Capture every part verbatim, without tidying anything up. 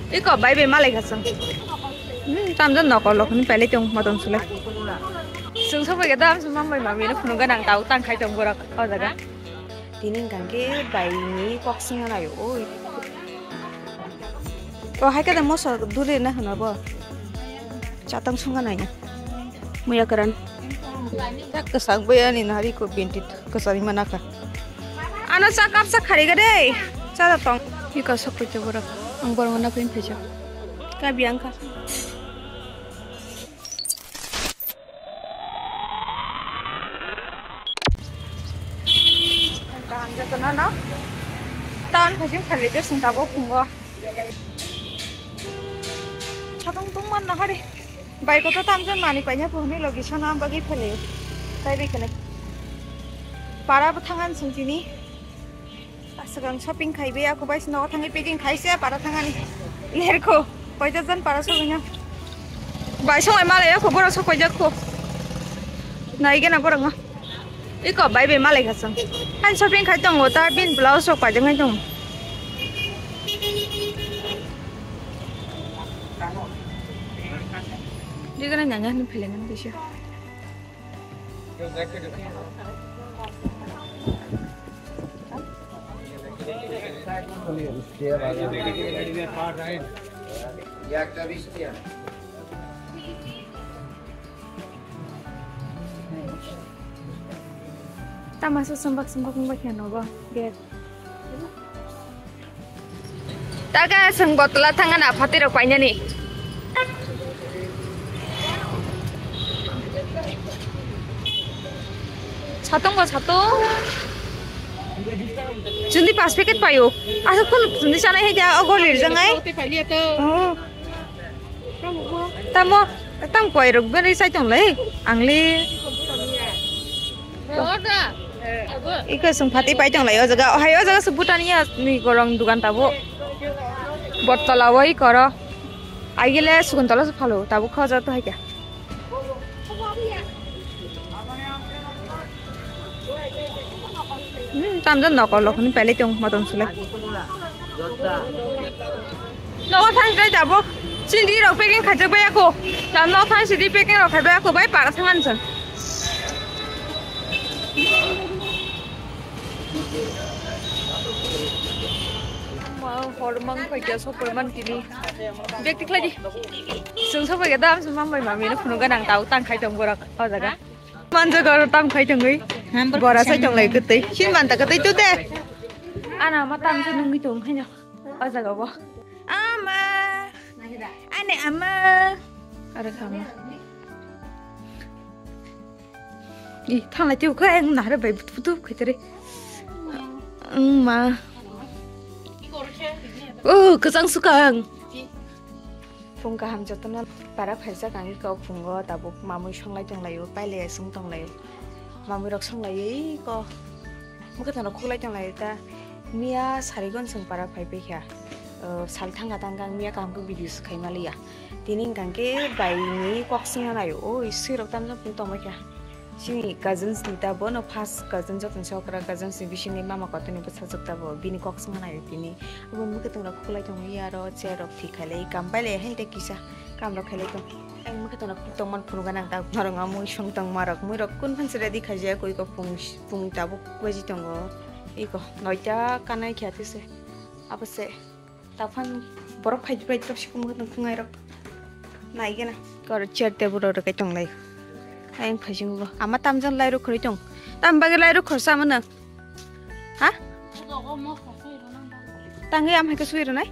Iko bai bai malai kha chwng. Hmm, tamjani nokol rok hwnwi pailai tong motom sulai. Chwng sokbai khe dam se mambai mami no phunukgwi nang tabuk tang khai tong borok o jaga. Tini hwnkha khe bai ni kok swngna naio oi. O hai khe da moso duri na hwno bo. Chatang swnga naina. Muya kwran. Yak kwchak bai ani nari ko binti kwchari mana kha. Ano cha kap cha khari ga dei. Cha da tong. Hi ka sok pui borok. Ang borok na pin phaijak. Ka biang kha. Kaham jotono no. Town phaijing khali de sung tabo phungo. Chatong tong man na hari. Bai koto tamjani mani paina pohni logi sana bagi phele. Tai bai kene. Para bo thangan sung tini. Aswkang shopping khai bai ako bai sino thangwi packing khai se para thangani. Lerko. Koita jan para sogwino. Bai songai malai ako borok sok koijak ko. Nai gena borok no. Iko bai bai malai khasang. Han shopping khai tongo ta bin blouse rok paijak nai tongo. Digana nanya ni phele nang bisa. Tamasa sembak sembak mungbai khe nogo gate. Taga seng botla thangana phatirok painani. Satung bo satung. Jundi pas packet payo. Asa kun jundi sana heja ogol lir jangai. Oh. Tamo, tam koi rok beri sai tong lai, angli. Iko sung phati pai tong lai, o jaga, hai o jaga se Bhutan ya ni gorong dugan tabo. Bottola o ikoro. Agile sugun tola se phalo, tabo kho jato hai kya. Hmm, tamjani nokol rok hwnwi pailai tongo motom sulai. Nogo thang jai tabuk. Chini di rok packing khaijak bai ako. Tam nok thang sidi packing rok khaibai ako bai para thang ani chwng. Ma hor mang khaikya sok pore man tini. Bag tikhlai di. Chwng sok bai da am se mang bai mami no phunukgwi nang tau tang khai tong borok o jaga. Manjak oro tam khai tongwi. Bora sai tonglai kwtwi. Sin manta kwtwi tu de. Ana ma tam se nungwi tong khaino. O jaga bo. Ama. Ani ama. Are khama. I thanglai tu kha ang nahar bai butu butu khaitare. Ang ma. Oh, kwchang sukang. Phung kaham jotono para phaijak ang iko phungo tabuk mamui songlai tonglaio pailai song tonglaio mamui rok songlaioi iko mwkhwtwng rok khuklai tonglaio ta miya sarigon chwng para phai paikha sal thangka thangka ang miya kaham khe video swkhaima liya tini hwnkha khe bai ni kok swngna naio oi swi rok tamjak phung tongbaikha. Chini cousins ni ta bono first cousin joto ni sokra cousins ni bisingni mama kotor ni bwsajwk ta bo bini kok swngna naio tini abo mwkhwtwng rok khuklai tongwi aro chair rok thik khailai kam pailai haino tei kisa kam rok khailai tong ang mwkhwtwng rok tongmani phunukgwi nang ta norok ma mui song tongma rok mui rok kun phan se ready khaijak oi kok pung pung tabuk baji tongo iko noita kanai khe atise abo se. Taphang borok phai phai topsi kung tong thungai rok. Nai gana. Kor chair table rok kai tong lai. Ayang phai jing bo. Ama tamjang lai rok khori tong. Tam bagi lai rok khorsa mano. Ha? Tangwi am hai ka sui ronai.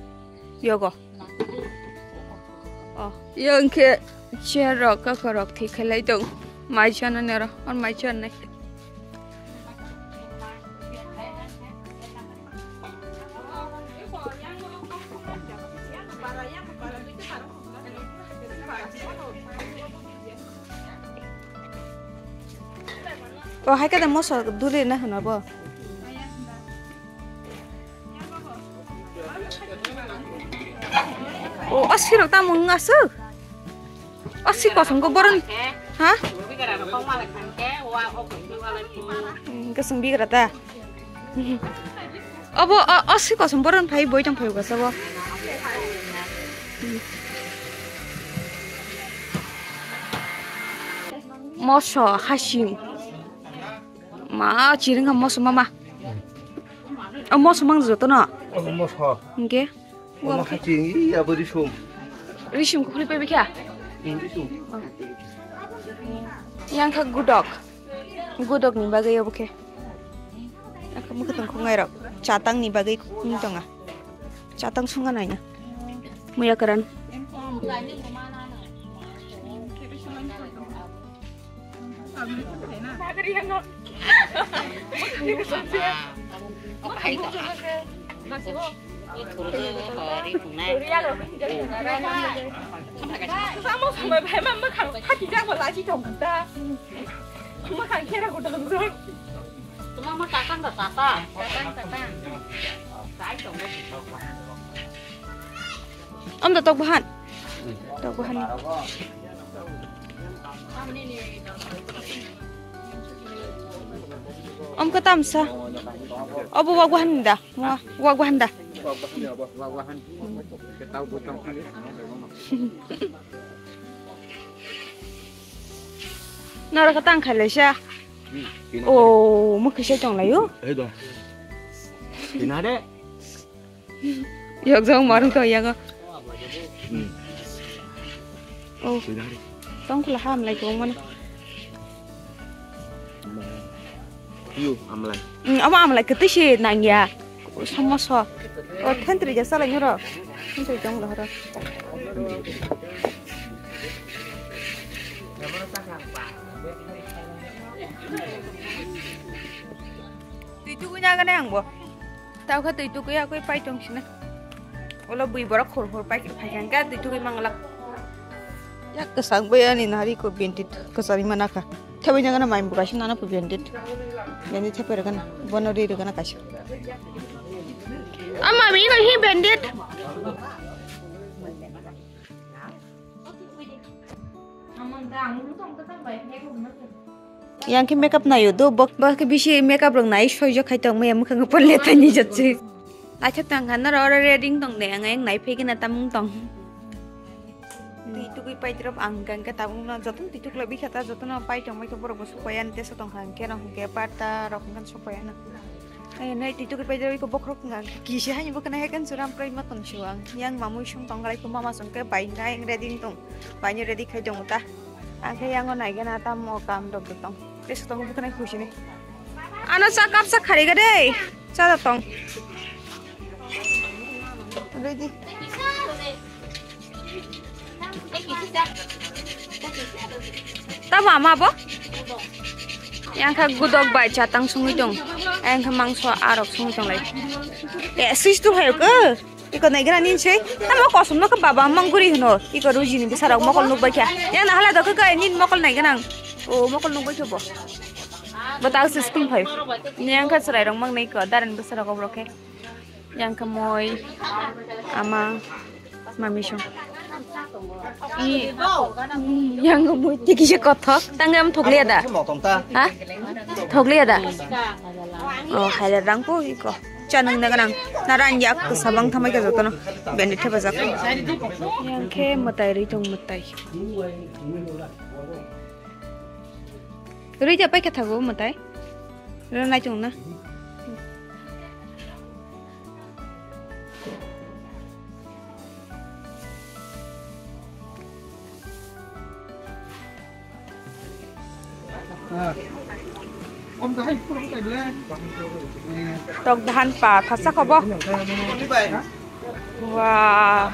Yogo. Oh. Yang ke chair rok ka korok thi khalai tong. Mai chana nero. On mai chana nai. O hai kada moso duri na hwno bo. O asirok tamo wng aswk. O si kosom ko boron. Ha? Kasung bigra ta. Obo o si kosom boron phai boi tong phai gasa bo. Moso hasing. Ma chiring ha moso mama. O moso mang joto no. Omo moso. Hingke. Omo hasing, iya bo risum. Risum ko khuli pebi kha. Hmm, risum. Yang kha gudok. Gudok ni bagwi obo khe. Ako mukha tong khungai rok. Chatang ni bagwi khung tonga. Chatang sunga naina. Muya karan. Om da tok bahan. Tok bahan. Om ka tamsa. Obo wak bahan da. Wak, wak bahan da. Nara ka tang khailai sa. Oh, mo kisa tong layo. Ina de. Yok jong marung to yago. Oh. Tong kula ham lai kong mana. Yu amlai. Hmm, ama amlai kete si nang ya. Sama so. Oh, thentri jasa lai nyoro. Thentri jong lo horo. Tui tu nyaga nang bo. Tao kha tui tukui akui pai tong sina. Olo bui borok khur khur pai phai kha tui tukui mangla. Yak kwchak bai ani nari ko bendit kwchari mana kha. Thebai nyaga na mai buka sina na pu bendit. Bendit thepai rega na. Bono ri rega na kaisa. Ama mi no hi bendit. Yang khe makeup naio do, bok, bok khe bisi makeup rok nai soijo khai tong maya mukhang pon le tani jatse. Naithok tang kha noro oro ready tong de, ang yang nai phai gana tamung tong. Tui tugui pai drop ang hwnkha hwnkhe tabuk no jotono tui tuklai bikha ta jotono pai tong bai khe borok bo sokpaiya ani teso tong kha hwnkhe rok hwnkhe parta rok hwnkhe sokpaiya no. Ai, nai tui tugui pai jagui ko bokhorok wngkha. Kisi haini bo khna heken churam prai ma tong siyo ang. Yang mamui song tong galai ko mama song ke bai nai ready tong. Bai ni ready khai tong ta. Ang khe yang o nai gana tam o kam rok tong. Teso tong bo khna khusi ni. Ano cha kap cha khari ga dei. Cha da tong. Ready. Tamo ama bo? Yang kha gudok bai chatang sungwi tong. Yang kha mangso arok sungwi tong lai. E, sis tu hayo ko? Iko nai gana nin sei. Tamo kosom no kha baba mang guri hino. Iko ruji ni bisarok mokol nuk bai kha. Yang na hala do kha nin mokol nai gana. O mokol nuk bai kha bo. Bo ta school phai. Yang kha chwrai rok mang nai ko daran bisarok obrok khe. Yang khe moi, ama, mami song. I, yang khe moi tiki se kothok, tang am thokliya da. Motong ta. Ha? Thokliya da. Oh, hai da rang po iko. Chanung na ganang. Naran yak sabang thamai ka jotono. Bende theba jak. Yang khe matai ri tong matai. Rui ja pai ka thago matai. Ro nai tong na. Tok bahan pa thasa khobo. Wah.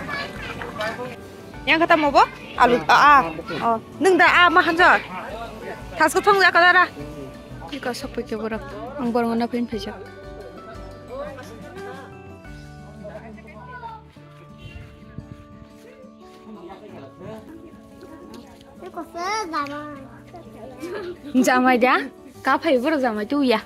Yang kata mo bo? Alu a a. Oh, nung da a ma hanjo. Thasko thong ja kadara. Iko sokpui ke borok. Ang borok na phin phaijak. Jamai da? Ka phai borok jamai tu ya.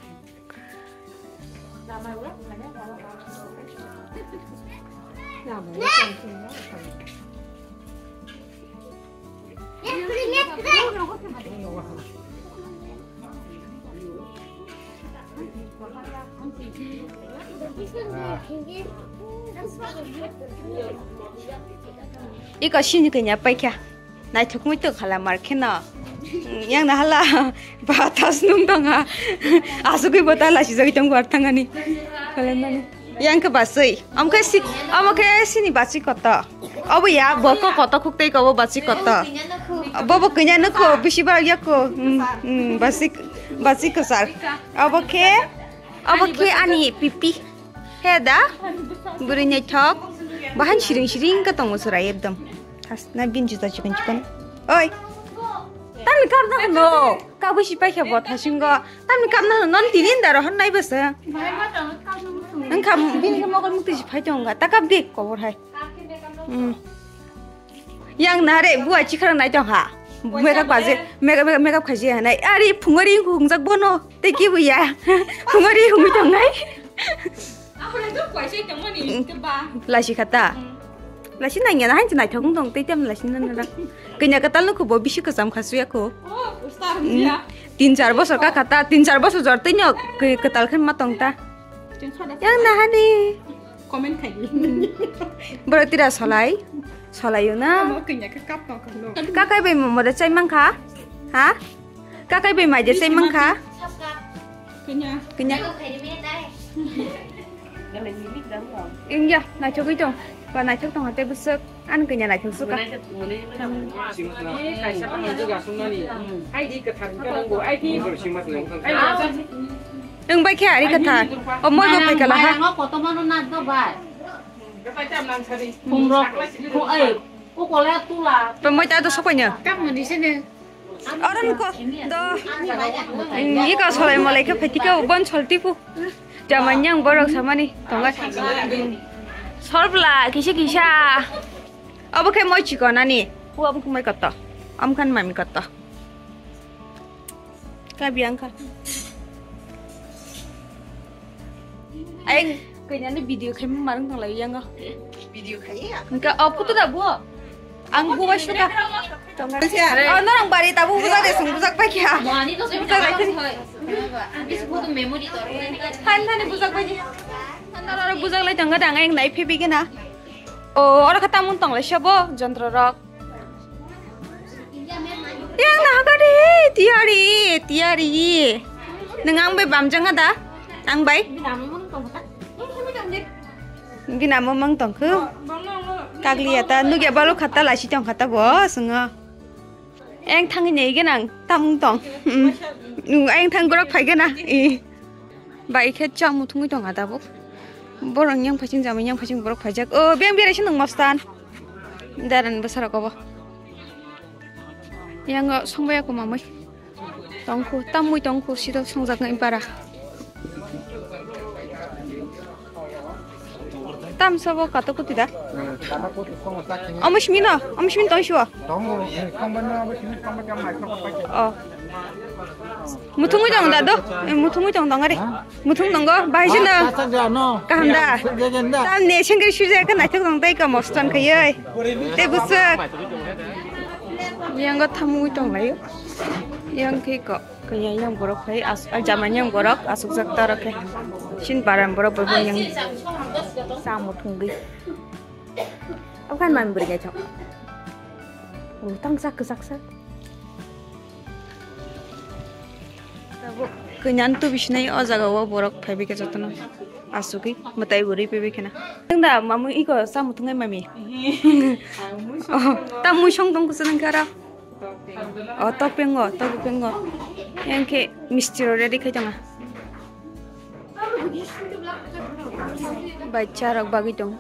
Iko sini kanya paikha. Naithok mui tong hala mar kheno. Yang na hala ba tas nung tong ha. Asugui bota lasi jagui tong war thangani. Kalemani. Yang ke basui. Am ke si, am ke sini basi koto. Obo ya, bo ko koto khuk tei ko bo basi koto. Bo bo kanya nukho, bisi ba ya ko. Hmm, hmm, basi, basi ko sar. Obo ke, obo ke ani pipi. He da? Bwrwi naithok. Bahan siring siring ka tongo chwrai ekdom. Thas na bin juta chikon chikon. Oi. Tamni kap na hano. Kabui si paikha bo thasingo. Tamni kap na hano. Non tini da rohon nai bwsa. Nang kham bin khe mokol mukti si phai tonga. Ta kap di kobor hai. Hmm. Yang nare buai chikharang nai tong ha. Makeup kaje, makeup, makeup khaje hanai. Ari phungari hungjak bono. Tei kibu ya. Phungari hungwi tongnai. Laisi khata. Laisi nangya na hanchi naithok wng tong tei tam laisi na nara. Kanya katal no khubo bisi kwcham kha suya kho. Tin char bosor ka khata, tin char bosor jor tei nyok kwtal khan ma tong ta. Yang na hani. Comment khai di. Bro tira solai. Solai yo na. Kakai bai mo mode chai mang kha? Ha? Kakai bai mai de chai mang kha? Kanya. Kanya. Ingya, naithok ito. Ba naithok tong hate busuk. An kanya naithok suka. Wng bai khe ari kwthar. O moi bo phaikala ha. Mairang o koto mano na do bai. Khum rok, khu-, ei, kukole tula. Pemoi ta do sokonya. Oron ko do. Iko solai molai khe phaitike bon solti pu. Jamanyang borok samani tonga. Solbla kisa kisa. Obo khe moi chikonani. Hu obo khe moi koto. Amkhan mami koto. Kabiang kha. Ai, kanya ni video khai marang tong lai yang. Video khai ya. Engka op kutu da bo. Ang buwa suka. Tonga. Oh, norang bari tabu bujak de sung bujak pai kya. Mani to sung bujak pai kya. Bis butu memory to. Han han bujak pai kya. Han norok bujak lai tonga dang ang nai phebi kena. Oh, oro kha tamung tong lai sabo jontro rok. Yang na haka de, tiyari, tiyari. Nang ang bai bamjang ada, ang bai. Bina mo mang tong khu. Kagli ata, nugya balo khata, lasi tong khata bo, sungo. Eng thangwi nei gwnang, tamung tong. Mm. Eng thang gorok phai gana. I. Bai khe chang muthungwi tong ha tabuk. Borok yang phasing jama yang phasing borok phaijak. O beng berai se nang mostan. Daran bwsarok obo. Yang songbai ako mamwi. Tongkhu, tamwi tongkhu, siro songjak nai bara. Tam sabo kato kuti da? Omo simi no, omo simi tong siwa? Oh. Muthungwi tong da do? Eh, muthungwi tong tong ari. Muthung tongo, bahai sino. Kaham da? Tam ne sengri sujai ka naithok tong tai ka mostan khayai. Te busuk. Yang go thamwi tong laio. Yang khe ko. Kanya yang borok hai as-, ah, jama yang borok asukjak ta rok khe. Sin paran borok bo yang samo thungwi. Akan man beri nyachok. Oh, tang sak sak sak. Tabuk kanya tu bisinai o jaga o borok phaibi khe jotono asugwi mwtai guri phaibi khena. Nang da mamu iko samo thungai mami. Oh, ta mui song tong kusa nang kara. O, tok pengo, tok pengo. Yang khe misti rok ready khai tongo. Bai, cha rok bagwi tongo.